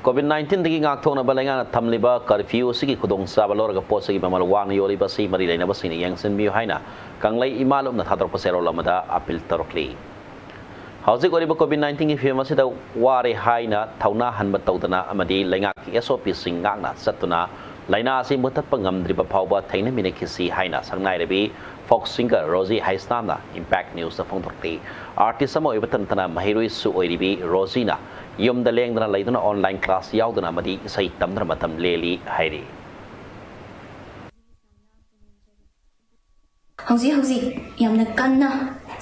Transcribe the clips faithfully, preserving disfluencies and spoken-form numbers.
COVID ꯅꯥꯏꯟꯇꯤꯟꯗꯒꯤ ꯉꯥꯛꯊꯣꯛꯅꯕ ꯂꯩꯉꯥꯛꯅ ꯊꯝꯂꯤꯕ ꯀꯔꯐ꯭ꯌꯨ ꯑꯁꯤꯒꯤ ꯈꯨꯗꯣꯡꯆꯥꯕ ꯂꯧꯔꯒ ꯄꯣꯠ ꯆꯩꯒꯤ ꯃꯃꯜ ꯋꯥꯡꯅ ꯌꯣꯜꯂꯤꯕ ꯑꯁꯤ ꯃꯔꯤ ꯂꯩꯅꯕꯁꯤꯡꯅ ꯌꯦꯡꯁꯤꯟꯕꯤꯌꯨ ꯍꯥꯏꯅ ꯀꯪꯂꯩ ꯏꯃꯥ ꯂꯨꯞꯅ ꯊꯥꯗꯣꯔꯛꯄ ꯆꯦꯔꯣꯜ ꯑꯃꯗ ꯑꯄꯤꯜ ꯇꯧꯔꯛꯂꯤ꯫ ꯍꯧꯖꯤꯛ ꯑꯣꯏꯔꯤꯕ ꯀꯣꯚꯤꯗ ꯅꯥꯏꯟꯇꯤꯟꯒꯤ ꯐꯤꯕꯝ ꯑꯁꯤꯗ ꯋꯥꯔꯦ ꯍꯥꯏꯅ ꯊꯧꯅꯥ ꯍꯟꯕ ꯇꯧꯗꯅ ꯑꯃꯗꯤ ꯂꯩꯉꯥꯛꯀꯤ ꯑꯦꯁ ꯑꯣ ꯄꯤꯁꯤꯡ ꯉꯥꯛꯅ ꯆꯠꯇꯨꯅ ꯂꯥꯏꯅꯥ ꯑꯁꯤ ꯃꯨꯊꯠꯄ ꯉꯝꯗ꯭ꯔꯤꯕ ꯐꯥꯎꯕ ꯊꯦꯡꯅꯃꯤꯟꯅꯈꯤꯁꯤ ꯍꯥꯏꯅ ꯁꯛꯅꯥꯏꯔꯕꯤ ꯐꯣꯛ ꯁꯤꯡꯒꯔ ꯔꯣꯖꯤ ꯍꯩꯁꯅꯥꯝꯅ ꯏꯝꯄꯦꯛ ꯅ꯭ꯌꯨꯁꯇ ꯐꯣꯡꯗꯣꯔꯛꯂꯤ꯫ ꯑꯥꯔꯇꯤꯁ ꯑꯃ ꯑꯣꯏꯕꯇ ꯅꯠꯇꯅ ꯃꯍꯩꯔꯣꯏꯁꯨ ꯑꯣꯏꯔꯤꯕꯤ ꯔꯣꯖꯤꯅ ꯌꯨꯝꯗ ꯂꯦꯡꯗꯅ ꯂꯩꯗꯨꯅ ꯑꯣꯟꯂꯥꯏꯟ ꯀ꯭ꯂꯥꯁ ꯌꯥꯎꯗꯨꯅ ꯑꯃꯗꯤ ꯏꯁꯩ ꯇꯝꯗꯨꯅ ꯃꯇꯝ ꯂꯦꯜꯂꯤ ꯍꯥꯏꯔꯤ꯫ ꯍꯧꯖꯤꯛ ꯍꯧꯖꯤꯛ ꯌꯥꯝꯅ ꯀꯟꯅ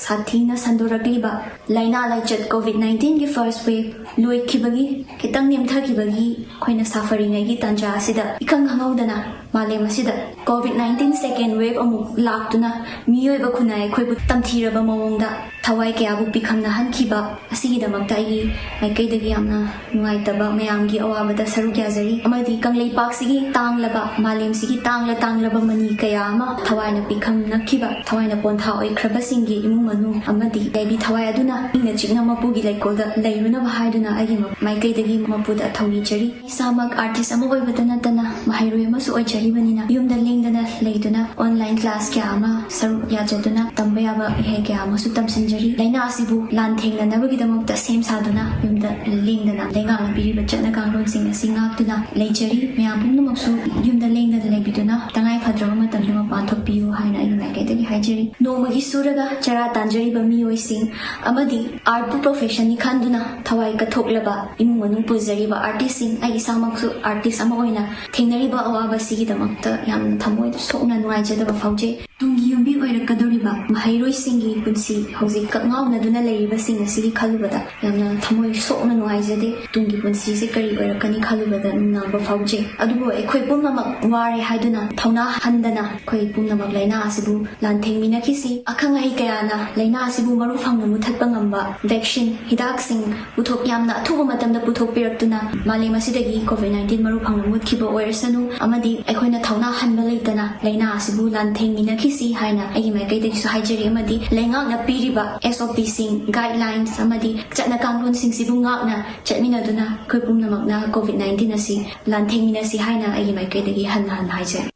ꯁꯥꯊꯤꯅ ꯁꯟꯗꯣꯔꯛꯂꯤꯕ ꯂꯥꯏꯅꯥ ꯂꯥꯏꯆꯠ ꯀꯣꯚꯤꯗ ꯅꯥꯏꯟꯇꯤꯟꯒꯤ ꯐꯥꯔꯁ ꯋꯦꯚ ꯂꯣꯏꯈꯤꯕꯒꯤ ꯈꯤꯇꯪ ꯅꯦꯝꯊꯈꯤꯕꯒꯤ ꯑꯩꯈꯣꯏꯅ ꯁꯥꯐꯔꯤꯉꯩꯒꯤ ꯇꯥꯟꯖꯥ ꯑꯁꯤꯗ ꯏꯈꯪ ꯈꯪꯍꯧꯗꯅ ꯃꯥꯂꯦꯝ ꯑꯁꯤꯗ ꯀꯣꯚꯤꯗ ꯅꯥꯏꯟꯇꯤꯟ ꯁꯦꯀꯦꯟ ꯋꯦꯚ ꯑꯃꯨꯛ ꯂꯥꯛꯇꯨꯅ ꯃꯤꯑꯣꯏꯕ ꯈꯨꯟꯅꯥꯏ ꯑꯩꯈꯣꯏꯕꯨ ꯇꯝꯊꯤꯔꯕ ꯃꯑꯣꯡꯗ ꯊꯋꯥꯏ ꯀꯌꯥꯕꯨ ꯄꯤꯈꯝꯅꯍꯟꯈꯤꯕ ꯑꯁꯤꯒꯤꯗꯃꯛꯇ ꯑꯩꯒꯤ ꯃꯥꯏꯀꯩꯗꯒꯤ ꯌꯥꯝꯅ ꯅꯨꯡꯉꯥꯏꯇꯕ ꯃꯌꯥꯝꯒꯤ ꯑꯋꯥꯕꯗ ꯁꯔꯨꯛ ꯌꯥꯖꯔꯤ ꯑꯃꯗꯤ ꯀꯪꯂꯩꯄꯥꯛꯁꯤꯒꯤ ꯇꯥꯡꯂꯕ ꯃꯥꯂꯦꯝꯁꯤꯒꯤ ꯇꯥꯡꯂ ꯇꯥꯡꯂꯕ ꯃꯅꯤ ꯀꯌꯥ ꯑꯃ ꯊꯋꯥꯏꯅ ꯄꯤꯈꯝꯅꯈꯤꯕ ꯊꯋꯥꯏꯅ ꯄꯣꯟꯊꯥ ꯑꯣꯏꯈ꯭ꯔꯕꯁꯤꯡꯒꯤ ꯏꯃꯨꯡ ꯃꯅꯨꯡ ꯑꯃꯗꯤ ꯌꯥꯏꯕꯤ ꯊꯋꯥꯏ ꯑꯗꯨꯅ ꯏꯪꯅ ꯆꯤꯛꯅ ꯃꯄꯨꯒꯤ ꯂꯩꯀꯣꯜꯗ ꯂꯩꯔꯨꯅꯕ ꯍꯥꯏꯗꯨꯅ ꯑꯩꯒꯤ ꯃꯥꯏꯀꯩꯗꯒꯤ ꯃꯄꯨꯗ ꯊꯧꯅꯤꯖꯔꯤ꯫ ꯏꯁꯥꯃꯛ ꯑꯥꯔꯇꯤꯁ ꯑꯃ ꯑꯣꯏꯕꯇ ꯅꯠꯇꯅ ꯃꯍꯩꯔꯣꯏ ꯑꯃꯁꯨ ꯑꯣꯏꯖꯔꯤꯕꯅꯤꯅ ꯌꯨꯝꯗ ꯂꯦꯡꯗꯅ ꯂꯩꯗꯨꯅ ꯑꯣꯟꯂꯥꯏꯟ ꯀ꯭ꯂꯥꯁ ꯀꯌꯥ ꯑꯃ ꯁꯔꯨꯛ ꯌꯥꯖꯗꯨꯅ ꯇꯝꯕ ꯌꯥꯕ ꯏꯍꯩ ꯀꯌꯥ ꯑꯃꯁꯨ ꯇꯝꯁꯤꯟꯖꯔꯤ꯫ ꯂꯥꯏꯅꯥ ꯑꯁꯤꯕꯨ ꯂꯥꯟꯊꯦꯡꯅꯅꯕꯒꯤꯗꯃꯛꯇ ꯁꯦꯝ ꯁꯥꯗꯨꯅ ꯌꯨꯝꯗ ꯂꯦꯡꯗꯅ ꯂꯩꯉꯥꯛꯅ ꯄꯤꯔꯤꯕ ꯆꯠꯅ ꯀꯥꯡꯂꯣꯟꯁꯤꯡ ꯑꯁꯤ ꯉꯥꯛꯇꯨꯅ ꯂꯩꯖꯔꯤ꯫ ꯃꯌꯥꯝ ꯄꯨꯝꯅꯃꯛꯁꯨ ꯌꯨꯝꯗ ꯂꯦꯡꯗꯅ ꯂꯩꯕꯤꯗꯨꯅ ꯇꯉꯥꯏ ꯐꯗ꯭ꯔꯕ ꯃꯇꯝꯗ ꯃꯄꯥꯟ ꯊꯣꯛꯄꯤꯌꯨ ꯍꯥꯏꯅ ꯑꯩꯒꯤ ꯃꯥꯏꯀꯩꯗꯒꯤ ꯍꯥꯏꯖꯔꯤ꯫ ꯅꯣꯡꯃꯒꯤ ꯁꯨꯔꯒ ꯆꯔꯥ ꯇꯥꯟꯖꯔꯤꯕ ꯃꯤꯑꯣꯏꯁꯤꯡ ꯑꯃꯗꯤ ꯑꯥꯔꯠꯄꯨ ꯄ꯭ꯔꯣꯐꯦꯁꯟꯅꯤ ꯈꯟꯗꯨꯅ ꯊꯋꯥꯏ ꯀꯠꯊꯣꯛꯂꯕ ꯏꯃꯨꯡ ꯃꯅꯨꯡ ꯄꯨꯖꯔꯤꯕ ꯑꯥꯔꯇꯤꯁꯁꯤꯡ, ꯑꯩ ꯏꯁꯥꯃꯛꯁꯨ ꯑꯥꯔꯇꯤꯁ ꯑꯃ ꯑꯣꯏꯅ ꯊꯦꯡꯅꯔꯤꯕ ꯑꯋꯥꯕꯁꯤꯒꯤꯗꯃꯛꯇ ꯌꯥꯝꯅ ꯊꯃꯣꯏꯗ ꯁꯣꯛꯅ ꯅꯨꯡꯉꯥꯏꯖꯗꯕ ꯐꯥꯎꯖꯩ꯫ ꯇꯨꯡꯒꯤ ꯌꯨꯝꯕꯤ ꯑꯣꯏꯔꯛꯀꯗꯧꯔꯤꯕ ꯃꯍꯩꯔꯣꯏꯁꯤꯡꯒꯤ ꯄꯨꯟꯁꯤ ꯍꯧꯖꯤꯛ ꯀꯛꯉꯥꯎꯅꯗꯨꯅ ꯂꯩꯔꯤꯕꯁꯤꯡ ꯑꯁꯤꯒꯤ ꯈꯜꯂꯨꯕꯗ ꯌꯥꯝꯅ ꯊꯃꯣꯏ ꯁꯣꯛꯅ ꯅꯨꯡꯉꯥꯏꯖꯗꯦ꯫ ꯇꯨꯡꯒꯤ ꯄꯨꯟꯁꯤꯁꯦ ꯀꯔꯤ ꯑꯣꯏꯔꯛꯀꯅꯤ ꯈꯜꯂꯨꯕꯗ ꯅꯨꯡꯅꯥꯡꯕ ꯐꯥꯎꯖꯩ꯫ ꯑꯗꯨꯕꯨ ꯑꯩꯈꯣꯏ ꯄꯨꯝꯅꯃꯛ ꯋꯥꯔꯦ ꯍꯥꯏꯗꯨꯅ ꯊꯧꯅꯥ ꯍꯟꯗꯅ ꯑꯩꯈꯣꯏ ꯄꯨꯝꯅꯃꯛ ꯂꯥꯏꯅꯥ ꯑꯁꯤꯕꯨ ꯂꯥꯟꯊꯦꯡꯃꯤꯟꯅꯈꯤꯁꯤ꯫ ꯑꯈꯪ ꯑꯍꯩ ꯀꯌꯥꯅ ꯂꯥꯏꯅꯥ ꯑꯁꯤꯕꯨ ꯃꯔꯨ ꯐꯪꯅ ꯃꯨꯊꯠꯄ ꯉꯝꯕ ꯚꯦꯛꯁꯤꯟ, ꯍꯤꯗꯥꯛꯁꯤꯡ ꯄꯨꯊꯣꯛ-, ꯌꯥꯝꯅ ꯑꯊꯨꯕ ꯃꯇꯝꯗ ꯄꯨꯊꯣꯛꯄꯤꯔꯛꯇꯨꯅ ꯃꯥꯂꯦꯝ ꯑꯁꯤꯗꯒꯤ ꯀꯣꯚꯤꯗ ꯅꯥꯏꯟꯇꯤꯟ ꯃꯔꯨ ꯐꯪꯅ ꯃꯨꯠꯈꯤꯕ ꯑꯣꯏꯔꯁꯅꯨ ꯑꯃꯗꯤ ꯑꯩꯈꯣꯏꯅ ꯊꯧꯅꯥ ꯍꯟꯕ ꯂꯩꯇꯅ ꯂꯥꯏꯅꯥ ꯑꯁꯤꯕꯨ ꯂꯥꯟꯊꯦꯡꯃꯤꯟꯅꯈꯤꯁꯤ ꯍꯥꯏꯅ ꯑꯩꯒꯤ ꯃꯥꯏꯀꯩꯗꯒꯤꯁꯨ ꯍꯥꯏ-, ꯍꯥꯏꯖꯔꯤ ꯑꯃꯗꯤ ꯂꯩꯉꯥꯛꯅ ꯄꯤꯔꯤꯕ S O P ꯁꯤꯡ, guidelines ꯑꯃꯗꯤ ꯆꯠꯅ ꯀꯥꯡꯂꯣꯟꯁꯤꯡꯁꯤꯕꯨ ꯉꯥꯛꯅ ꯆꯠꯃꯤꯟꯅꯗꯨꯅ ꯑꯩꯈꯣꯏ ꯄꯨꯝꯅꯃꯛꯅ COVID nineteen ꯑꯁꯤ ꯂꯥꯟꯊꯦꯡꯃꯤꯟꯅꯁꯤ ꯍꯥꯏꯅ ꯑꯩꯒꯤ ꯃꯥꯏꯀꯩꯗꯒꯤ ꯍꯟꯅ ꯍꯟꯅ ꯍꯥꯏꯖꯔꯤ꯫